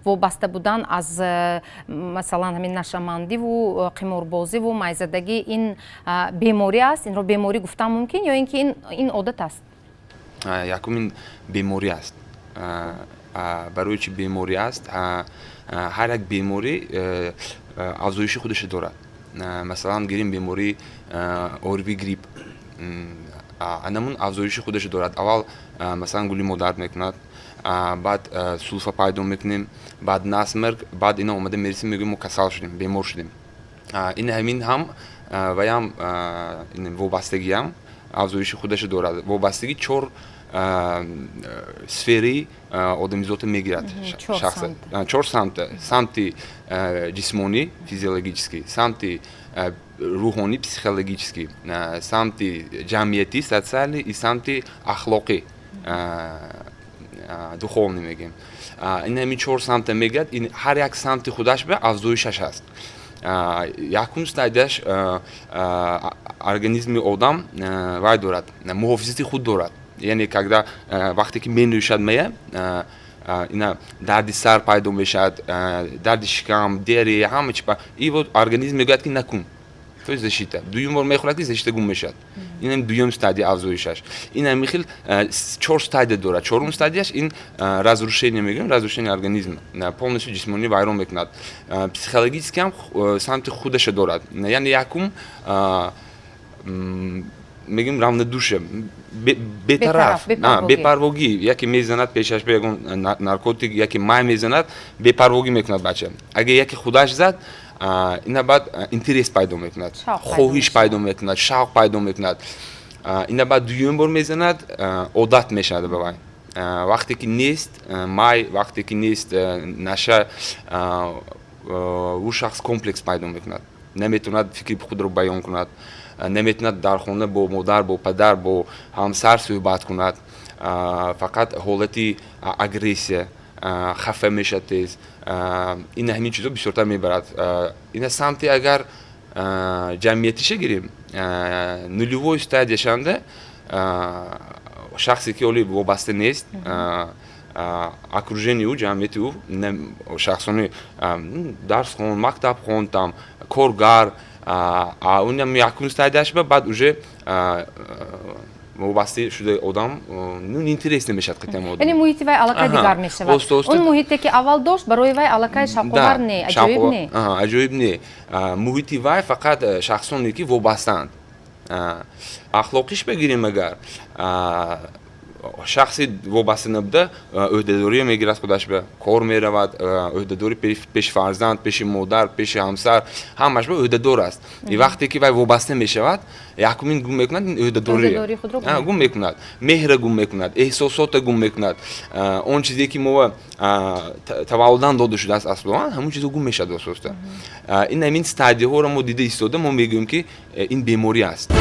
Вобаста будан аз масалан, ҳамин нашамандиву қиморбозиву майзадагӣ, ин беморӣ аст? Инро беморӣ гуфтан мумкин ё ин ки ин одат аст? Якум, ин беморӣ аст. Барои чӣ беморӣ аст? Ҳар як беморӣ афзоиши худашо дорад. Масалан, гирем бемории ОРВИ, грипп, анамун афзоиши худашо дорад. Аввал, масалан, гулӯи мо дард мекунад, баъд сулфа пайдо мекунем, баъд насморк, баъд ина омада мересем, мегӯем: «Мо касал шудем, бемор шудем». Ин ҳамин ҳам ваям вобастагиам афзоиши худашо дорад. Вобастагӣ чор сфераи одамизота мегирад. Чор самта: самти ҷисмонӣ, физиологический, самти рӯҳонӣ, психологический, самти ҷамъиятӣ, социальный, и самти ахлоқӣ, духовный мегӯем. Ин ҳамин чор самта мегирад. Ин ҳар як самти худаш ба афзоишаш аст. Якум стадияш, организми одам вай дорад, муҳофизати худ дорад, яъне когда, вақте ки менӯшад мая, ина дарди сар пайдо мешавад, дарди шикам, диарея, ҳама чи. И вот организм мегӯяд, ки накун, то есть защита. Дуюм бор мехӯрад, ки защита гум мешавад. Инам дуюм стадия афзоишаш. Ин ҳамин хел чор стадия дорад. Чорум стадияш ин разрушение мегӯем, разрушение организма, полностью ҷисмонӣ вайрон мекунад. Психологически ҳам самти худаша дорад, яъне якум мегӯем равнодушие, бетараф, бепарвогӣ. Яке мезанад пешаш ба ягон наркотик, яке май мезанад, бепарвогӣ мекунад бача. Агар яке худаш зад, ина баъд интерес пайдо мекунад, хоҳиш пайдо мекунад, шавқ пайдо мекунад. Ина баъд дуюм бор мезанад, одат мешавад ба вай. Вақте ки нест май, вақте ки нест наша, ӯ шахс комплекс пайдо мекунад, наметавонад фикри худро баён кунад, наметавонад дар хона бо модар, бо падар, бо ҳамсар суҳбат кунад, фақат ҳолати агрессия, хафа мешавад тез. Ин ҳамин чизо бисёртар мебарад. Ина самти агар ҷамъиятиша гирем, нулевой стадияшанда, шахсе ки оли вобаста нест, окружение ӯ, ҷамъияти ӯ, шахсони дарсхон, мактабхон, там коргар, унам якум стадияш ба баъд уже вобаста шуда одам, ну, интерес намешавад қитъам одам. Яъне муҳити вай аллакай дигар мешавад. Он муҳите, ки аввал дошт, барои вай аллакай шавқовар не, аҷоиб не. Аҷоиб не. Муҳити вай фақат шахсоне, ки вобастаанд. Ахлоқиш бигирем, агар шахси вобаста набуда, ӯҳдадория мегирад худаш, ба кор меравад, ӯҳдадори пеши фарзанд, пеши модар, пеши ҳамсар, ҳамаш ба ӯҳдадор аст. И вақте ки вай вобаста мешавад, якумин гум мекунад ин ӯҳдадория, гум мекунад меҳра, гум мекунад эҳсосота, гум мекунад он чизе, ки мо таваллудан дода шудааст аслан, ҳамон чизо гум мешавад оҳиста. Ин ҳамин стадияҳоро мо дида истода, мо мегӯем, ки ин беморӣ аст.